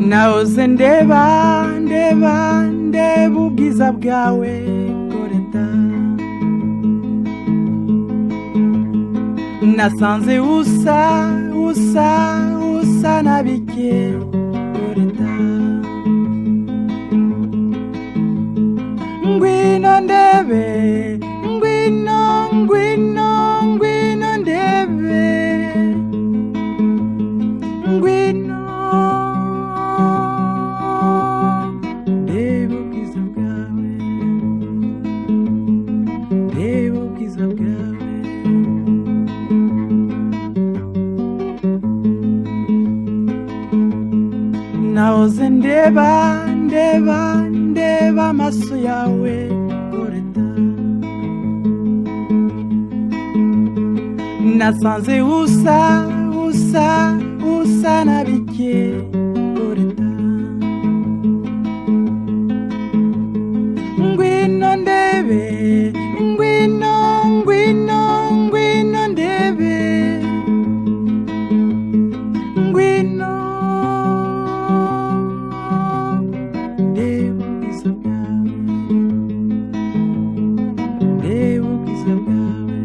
Nahoze ndeba ndeba ndeba ubwiza bwawe Goreta. Nasanze usa usa usa na bike Goreta. Ngwino ndebe, ngwino ngwino ngwino ndebe, ngwino ndebe ubwiza bwawe, ndebe ubwiza bwawe. Nahoze ndeba ndeba ndeba amaso yawe Goreta. Nasanze usa usa usa na bike Goreta. Ngwino ndebe, ngwino ngwino ngwino ndebe, ngwino ndebe ubwiza bwawe, ndebe ubwiza bwawe.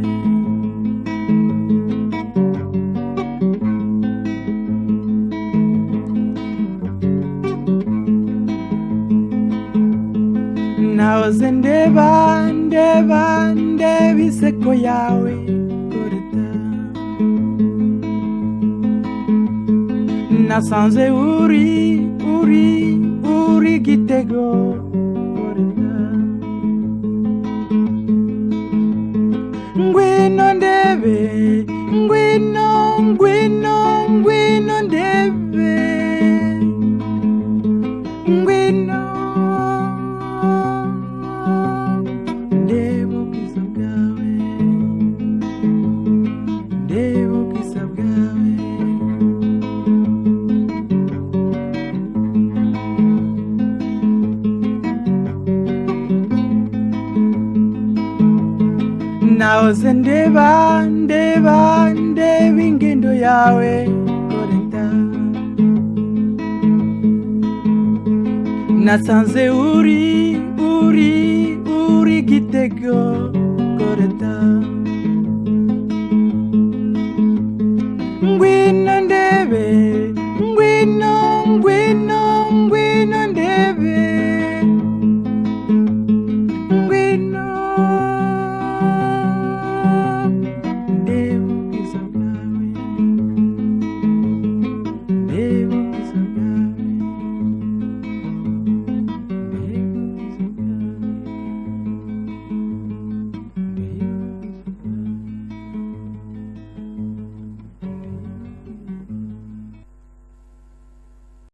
Nahoze ndeba ndeba ndeba inseko yawe Goreta. Nasanze uri uri uri igitego Goreta. Ngwino ndebe, ngwino ngwino ngwino ndebe, ngwino ndebe ubwiza bwawe, ndebe ubwiza bwawe. Nahoze ndeba ndeba ndeba ingendo yawe Goreta. Nasanze uri uri uri igitego.